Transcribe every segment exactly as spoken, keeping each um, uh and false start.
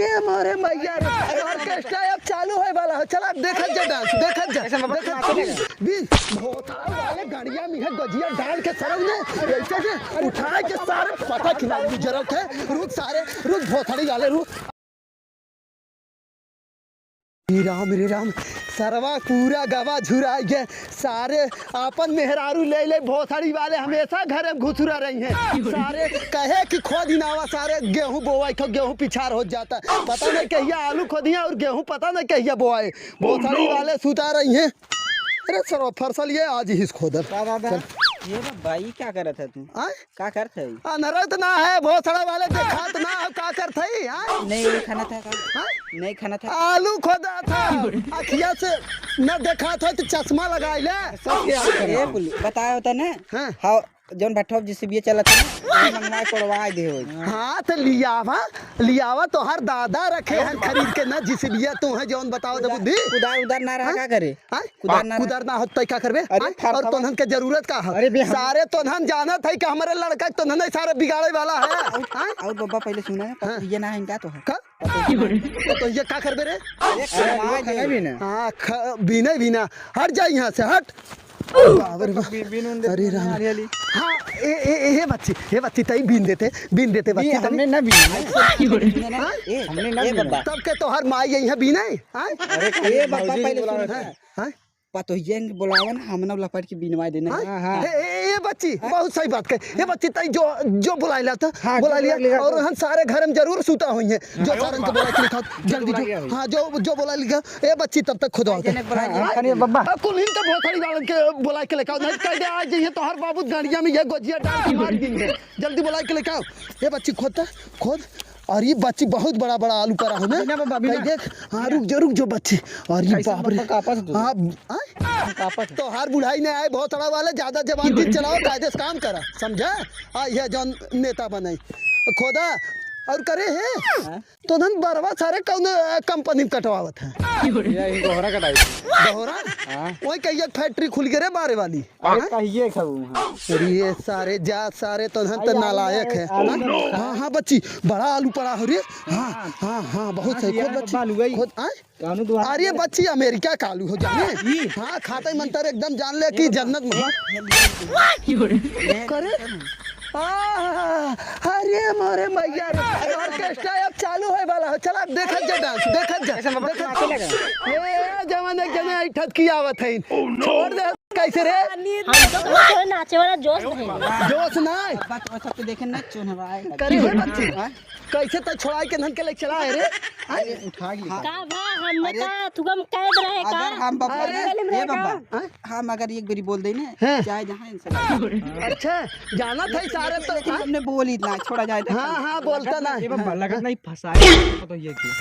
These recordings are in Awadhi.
ए मोरे मैया रे, orchestra अब चालू होए वाला हो। चला, देखत जा dance, देखत जा, देखत जा। बीन, भोथड़ा वाले गड़िया में है गजिया डाल के सरऊ ने, ऐसे से उठा के सारे पता खिला गुजरत है। रुक सारे, रुक भोथड़ी वाले, रुक। रे राम, रे राम, सरवा पूरा गवा झुराई गए। सारे आपन मेहरारू ले ले भोसड़ी वाले हमेशा घरे में घुसुरा रही हैं। सारे कहे कि खोद ही ना आवा, सारे गेहूं बोवाई खो, गेहूं पिछार हो जाता। पता नहीं कहिया आलू खोदिया और गेहूं पता नहीं कहिया बोवाए। भोसड़ी वाले सुता रही हैं। अरे सरवा फरसल ये आज ही खोदर। का दादा? चल। ये बा-, भाई क्या करत है तू? आय? का करत है? अनरत ना है, भोसड़ा वाले देखात ना हो, का करत है, हाँ? नहीं, नहीं खाना था का? हाँ? नहीं खाना था। आलू खोदा था, अखिया से न देखात हो तो चश्मा लगाई ले। सब क्या करत ए, है? बोली, बताया होता ना? हाँ। हाँ, जौन भट्ठा जिस बीए चलत है ना, वही मंगवा के कोड़वा दे हो। हाँ, तो लियावा, लियावा, तोहर दादा रखे हैं खरीद के ना, जिस बीए तू है जौन बताओ तो बुद्धि। उधार, उधार ना रहा हाँ? का करे? हाँ? कुदार ना कुदार ना होत तै का करबे? अरे हाँ? थार और थार। तोन्हन के जरूरत का है? अरे बे, हम सारे तोन्हन जानत है कि हमरे लड़का के तोन्हन सारे बिगाड़े वाला है। हाँ? और बब्बा पहले सुना है, हाँ। ये ना है इनका तो है। का? तो ये का करबे रे? अरे खाना भी ना। हाँ, ख-, बीने बीना। हट जा यहाँ से, हट। बाबर बा। बी-, बीन उन दे अरे राम। हरियाली। हाँ, ए, ए, ए, हे बच्ची, हे बच्ची, तई बीन देते, बीन देते बच्ची, ये तनी। हमने ना बीन। हाँ? ए, हमने ना ए बीन। बब्बा। तब के तोहर माई यही है बीने, हाँ? अरे, ए बब्बा, भौजी पहले बोला सुन। हाँ, हाँ? पतोहिया के बोलावन, हम ना लपट के बिनवा देना। हाँ? हाँ, हाँ। ए, ए, ए, बच्ची, हाँ? बहुत सही बात कहे। ए बच्ची, तई जो, जो बुलाइला था, हाँ, जो बुलाइला, बुलाइला और था। हम सारे घर में जरूर सुता हुई हैं। जो हाँ, सारन के बुला के लिखाओ, जो जल्दी बुला जो, लिया है। हाँ, जो, जो बुला लिया, ए बच्ची, तब तक खुद आओ। हाँ, हाँ, खानिए बब्बा। अब कुल हिन के भोसड़ी वालन के बुला के लेके आओ, नहीं कह दे, आज ये तोहर बाबू गाड़िया में ये गोजिया डाल के मार देंगे। जल्दी बुला के लेके आओ। ए बच्ची, खोद, खोद। और ये बच्ची बहुत बड़ा बड़ा आलू पड़ा हो ना। बिना बाबा, बिना। कहीं देख, हाँ, रुक जो, रुक जो बच्ची। और ये कैसे बाप रे। बाबा, कापा से तू? हाँ, हाँ? कापा से। तोहार बुढ़ाई नहीं आए, भोसड़ा वाले, ज्यादा जबान जिन चलाओ, कायदे से काम करा, समझा? आ, यह जौन नेता बनाई। खोदा, और करे है? हाँ? तोन्हन बरवा सारे कौन, अ, कंपनी में कटवावत है? ये इनको दोहरा कटाई। दोहरा? हाँ। वही कहिए फैक्ट्री खुल गए रे बारे वाली। अरे हाँ? कहिए खाऊ, हाँ। अरे ये सारे जा सारे तोन्हन तो आलू नालायक है, है। आलू हाँ? है। हाँ, हाँ, बच्ची, बड़ा आलू पड़ा हो रे। हाँ, हाँ, हाँ, बहुत हाँ, सही। ये खोद बच्ची, बालू है। खोद, हाँ? कानू दुआ अरे बच्ची, अमेरिका का आलू हो जाने। ई? हाँ, खाते ही मंतर एकदम जान ले कि जन्नत में। करे? आ, अरे मोरे मैया रे, orchestra अब चालू होए वाला हो। चला, देखत जा dance, देखत जा, ऐसे बाबा देखत नाचे लगे। ए, जवान एक जने ऐठत की आवत है। छोड़ दे, कैसे रे? हम तो बहुत थोड़े नाचे वाला जोश है। जोश ना है। बात वो सबके देखे ना चुनवाए। करे है बच्ची। हाँ? कैसे तो छोड़ाई के धन के लेके चला है रे? अरे, उठा लिया। का भा, हमने अरे, का, तू हम कैद रहे का? अगर हम बाबा, अरे, अरे, ए बाबा, हाँ? हम अगर एक बारी बोल देने, हाँ। चाहे जहाँ इनसे अच्छा, जाना था लेकिन, सारे लेकिन, तो, लेकिन हाँ? हमने बोल ही ना, छोड़ा जाए तो। हाँ, हाँ, बोलता ना। ए बाबा, लगत नहीं फंसाए, तो ये की।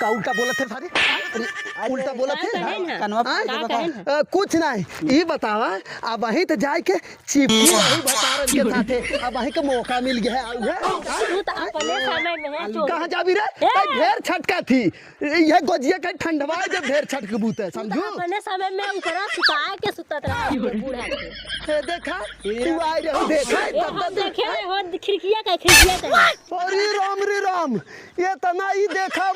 का उल्टा बोलत है सारे? अरे, उल्टा बोलत है? का कहे ना? कनवा का फंसाए कहे ना? बाबा। अ, कुछ नहीं, ई बतावा, अब वहीं तो जाए के चिपकी रही भतारन के साथे। अब वहीं के मौका मिल गया है, आऊ है? तू तो अपने समय में है, चोर। कहाँ जाबी रे? ए! कई ढेर छटका थी। ये गोजिया के ठंडवा जब ढेर छटक बूते, तू तो समझू? अपने समय में ऊपरा सुता के सुतत रहा, बूढ़ा के। ए, देखा? तू आए रहो, देखा? ए, हम देखे रहे हो, खिड़किया का, खिड़किया का। अरे राम रे राम, ये तना ही देखा।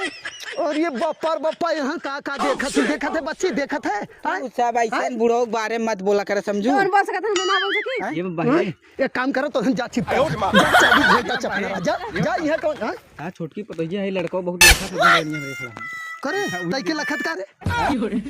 और ये बप्पा रे बप्पा, यहाँ का, का देखत है, देखत है बच्ची, देखत है? आय? तू सब ऐसे आय? बुढ़ऊ के बारे में मत बोला करे, समझू? जौन बोल सकत है, हम ना बोल सकी। आय? ये बहिनी। आय? एक काम करो, तो हम जा छिप कर। जा, चाबी भेज दे, चपना, जा, जा, यहाँ कौन, हाँ? हाँ, छोटकी पतोहिया है, लड़का बहुत लखा से बोल रही है, खड़ा है। करे, हाँ, तई के लखत का रे?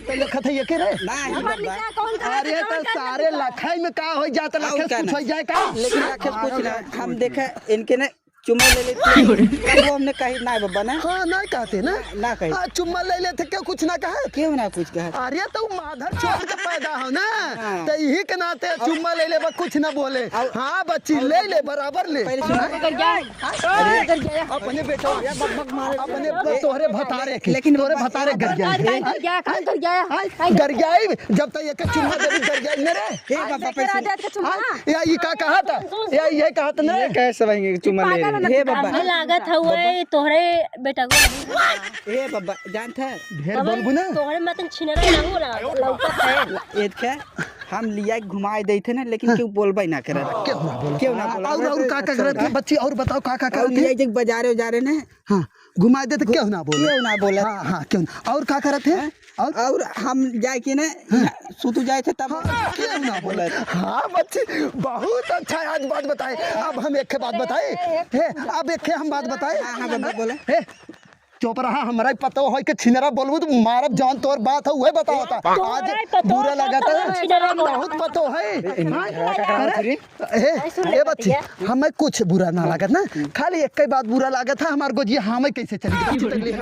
तई लखत है ये के रे? ना, ये हमार बात। लिखा कौन था? अरे, कौन तो था? सारे लखाई में का हो जाता, और लखे क्या कुछ ना? हो जाए का? लेकिन लखे कुछ ना, हम देखे इनके ने चुम्मा ले लेते हैं। कबो हमने कही ना बाबा ना। हाँ, ना कहते ना। ना, ना कही। हाँ, चुम्मा ले लेते, क्यों कुछ ना कहा? क्यों ना कुछ कहा? अरे, तो माधर चोर के पैदा हो ना, हाँ। तो यही के नाते अब चुम्मा ले ले, बस कुछ ना बोले। अब हाँ, बच्ची, अब ले ले, बराबर ले। पहले सुना। हाँ? कर गया। अरे, कर गया। अपने बेटवा, अपने ब-, तोहरे भतारे के, लेकिन तोहरे भतारे कर गया। कर गया, कर गया। हाँ? गरियाई, जब तक एक चुम्मा देबी, गरियाई न रे। हे बाबा, पैसे। राजा के चुम्मा। हाँ? या ई का कहा था? सुन, सुन, या सुन। ये कहे सब आएंगे, चुम्मा ले पागल रहे। है हे ना, बाबा। हमें लागत हवे, तोहरे बेटा को नहीं। हे बाबा, जानत है? ढेर अबे, बोलबू ना। तोहरे मतन छिनरा ना हो रहा, लौकत है। एद क्या? हम लिया के घुमाए देते ना, लेकिन हाँ। केहू बोलबे ना करे। हाँ, केहू ना बोले। केहू ना बोले। और, और का, का करत है बच्ची? और बताओ, का, का और करत है? लिया के बाजारे उजारे ने। हाँ, घुमाए देते, केहू ना बोले। केहू ना बोले। हाँ, हाँ, केहू ना। और का करत है? हाँ? और? और हम जाए के ने, हाँ। सुतु जाए थे तब। हाँ, केहू ना बोले। हाँ, बच्ची, बहुत अच्छा आज बात बताए। अब हम एक बात बताए। हे, अब एक हम बात बताए। हाँ, हाँ, बब्बा, बोले। हे, चुप रहा, हमरा ही पतो होई के छिनरा बोलबू तो मारब, जौन तोर बात है, उहे बतावता। आज बुरा लागत है, छिनरा बहुत पतो है। हाँ? अरे, ए, ए बच्ची, हमें कुछ बुरा ना लागत ना, खाली एक ही बात बुरा लागत है, हमार गोजिया हमें कैसे चली गई? बच्ची, तक ले आ,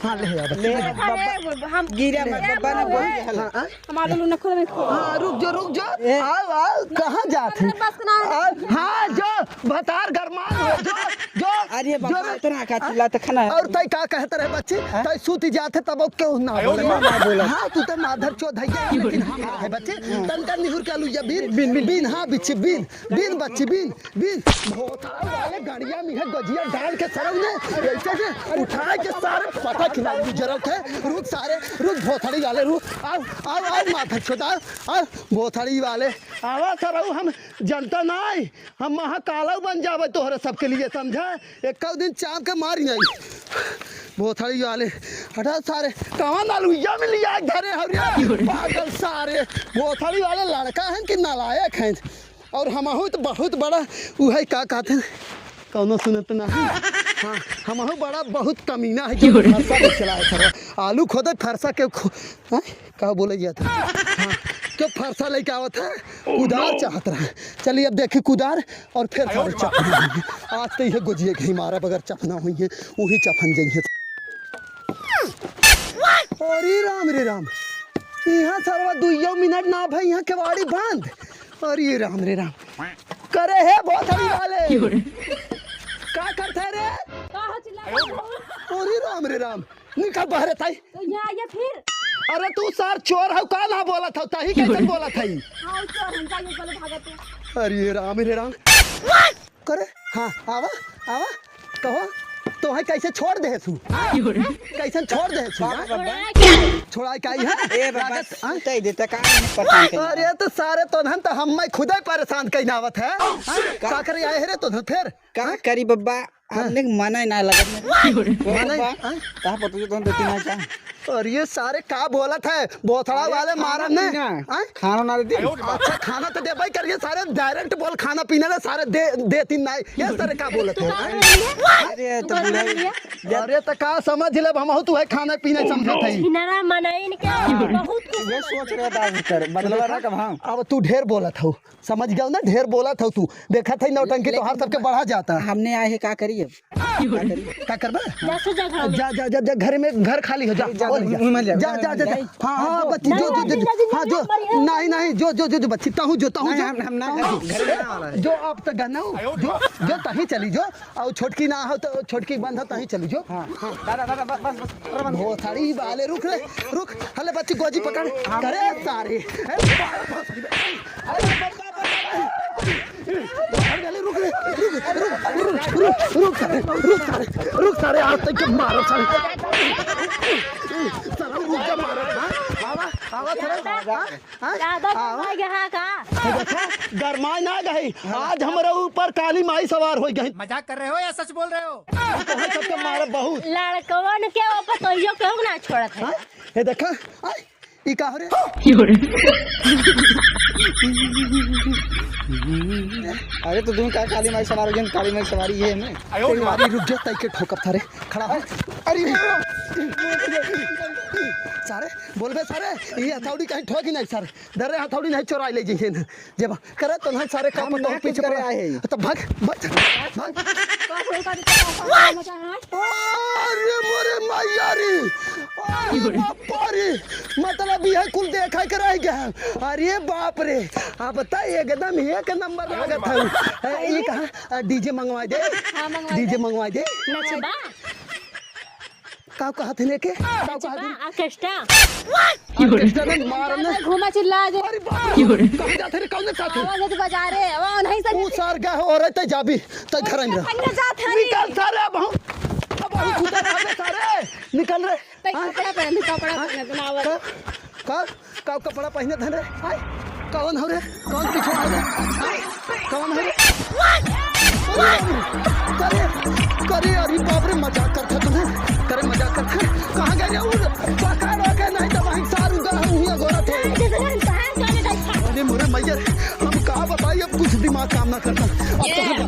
हाँ, ले आ, बच्ची, ले आ। अरे, हम गिरे मत, बब्बा ना बोल। हाँ, हाँ। हमार लोग ना खुद में खो। हाँ, रुक जो, रुक जो। ए। आओ, आओ, कहाँ जात है? बस ना। आओ, हाँ, जो, भतार गरमान हो, जो, जो, अरे बाबा, जो रे। इतना का चिल्लात खाना है। और तै का कहत रहे बच्ची? हाँ? तै सूत जात है तब केहू ना बोले। ना बोले। हाँ, तू तो माधर चोद है, लेकिन हम है बच्ची। तन तन निहुर के आलू या बीन, बीन, बीन। बीन, हाँ, बिच्छी, बीन, बीन बच्ची, बीन, बीन। भोथड़ा वाले गड़िया में है गजिया डाल के सरऊ ने, ऐसे से उठा के सारे पता खिला गुजरत है। रुक सारे, रुक भोथड़ी वाले, रुक। आओ, आओ, आओ, माधर चोद, आओ, आओ, भोथड़ी वाले। आवा सरऊ, हम जनता नाई, हम महाकालव बन जावे तोहरे सबके लिए, समझा? एक दिन चाप के मारी आई। भोथड़ी वाले, हटा सारे, कहाँ नालुइया में लिया के धरे हरिया? पागल सारे, भोथड़ी वाले लड़का हैं कि नालायक हैं? और हमहू तो बहुत बड़ा, उहे का कहते हैं, कौनो सुनत ना है। हाँ, हमहू बड़ा बहुत कमीना है, जो फरसा नहीं चलाए था। आलू खोदे फरसा के खो-, हैं? का बोले गया था? हाँ, क्यों फरसा लेके आवत है? कुदार चाहत रहा। चलिए अब देखी कुदार और फिर सारे चपन। आज तो यह गोजिए के ही मारा बगैर चपना हुई है, वही चपन जाइए। अरे राम रे राम, यहाँ सरवा दुइयो मिनट ना भई, यहाँ केवाड़ी बंद। अरे राम रे राम, करे है भोथड़ी वाले। का करते रे? का हो चिल्ला रहे हो? अरे राम रे राम, निकल बाहर ताई। तो यहाँ आइए फिर। अरे तू सार चोर हौ का ना बोलत हौ, तही कैसे बोलत है? हाँ, चोर हम का ये बोले भागत है। अरे राम रे राम। करे, हाँ, आवा, आवा, कहो, तोहे कैसे छोड़ दे तू? कैसे छोड़ दे तू? हाँ? छोड़ा के? छोड़ा के आई है? ए बाबा, लागत, हाँ? सुताई देता का, नहीं परेशान करना। अरे तो सारे तोहन तो हम मैं खुदे परेशान कहीं आवत है। हाँ? का? का करे आए है रे तोहन फिर? का हाँ? करी बब्बा, हाँ। हमने के मना ही ना लगत में। मना ही, बब्बा, हाँ? कहाँ पर तुझे तोहन देती ना चाह? अरे ये सारे का बोलत है? बोथड़ा अरे वाले खाना मारन ने। पीना। हाँ? खाना ना देती। अच्छा, खाना तो देबे करिए सारे, direct बोल खाना पीना ना सारे दे, देती ना। ये सारे का बोलत है? अरे तो बुढ़ा। अरे तो का समझ ले, हम तू है खाना पीना समझत है। छिनरा मनाइन के बहुत कुछ ये सोच रहे दादा कर, बदलवा रहा कब हम। अब तू ढेर बोलत हो, समझ गयो ना, ढेर बोलत हो तू। देखत है नौटंकी तोहार सबके बढ़ा जाता। हमने आए है, का करी अब? का करबा? जा, जा, जा, जा, घर में, घर खाली हो जा। जा, जा, जा, जा। हाँ, हाँ, बच्ची, जो, जो, जो, जो। हाँ, जो। नहीं, नहीं, जो, जो, जो, जो, बच्ची, तहूँ जो, तहूँ जो। हम, हम ना, घर में ना वाला है। जो आप तो गनऊ, जो, जो, तहीं चली जो। और छोटकी ना हो तो, छोटकी बंद हो, तहीं चली जो। हाँ, हाँ। दादा, दादा, बस, बस, बस, बस, बस। भोथड़ी वाले, रुक रे, रुक। हले बच्ची, गोजी पकड़। करे सारे। अरे, रुक रे, रुक, रुक, रुक, रुक, रुक सारे, रुक सारे, रुक सारे, आज तक के मारो सारे। सारे रुक जा, मारो, हाँ? आवा, आवा, सारे, हाँ? हाँ? ज्यादा आवा। गरमा गया का? देखा, गरमाए ना गई। आज हमरे ऊपर काली माई सवार हो गई। मजाक कर रहे हो या सच बोल रहे हो? तोहे सबके मारे बहुत। लड़कवन के ऊपर तो यो केहू ना छोड़त है। हाँ? ये देखा, आय, ई का हो रे? अरे तो तुम का काली माई सवार हो गई, काली माई सवारी ये में। अरे मारी रुक जा, तई के ठोकब थारे। खड़ा हो। अरे सारे, बोलबे सारे, ये हथौड़ी कहीं ठोकी नहीं सारे। डरे हथौड़ी नहीं चोराई ले जइहें। जब करे तो नहीं सारे काम हम तो ना पीछे कुछ करे पड़ा। आए हैं। तो भाग, भाग, भाग। अरे मोरे मैया रे, अरे बाप रे, मतलब यह कुल देखा के रह गया है। अरे बाप रे, अब तो एकदम एक नंबर लागत है। ए, ये कहाँ? अ, DJ मंगवा दे। हाँ, मंगवा DJ दे। मंगवा दे। नचबा? का कहत है लेके? का कहत है? नचबा, orchestra। Orchestra में मार ना। घूमा चिल्ला जे। अरे बाप रे, कहाँ जात है रे, कौन साथ है? आवाज है तो बजा रे, वो नहीं सक- ऊ सार गए हो रहे, तै जाबी, तै घर में रह। कन्या जात है। निकल सारे, अब हम, अब हम खुदा रहबे सारे, निकल रे। तै हाँ? कपड़ा पहन, कपड़ा हाँ? पहन, बनावत। का, का, का कपड़ा पहनत है रे? हाँ? कौन हो रे? कौन पीछे हो रे? कौन हो रे? अरे बाप रे! करे, करे, अरे बाप रे, मजाक करत है तुम्हें? करे मजाक करत है? कहाँ गए रे? वो पकड़ के नहीं तो वहीं सारू दा हूँ, ये गोरा थे। अरे मोरे मैया, हम का बताई, अब कुछ दिमाग काम ना करता। अब तो हम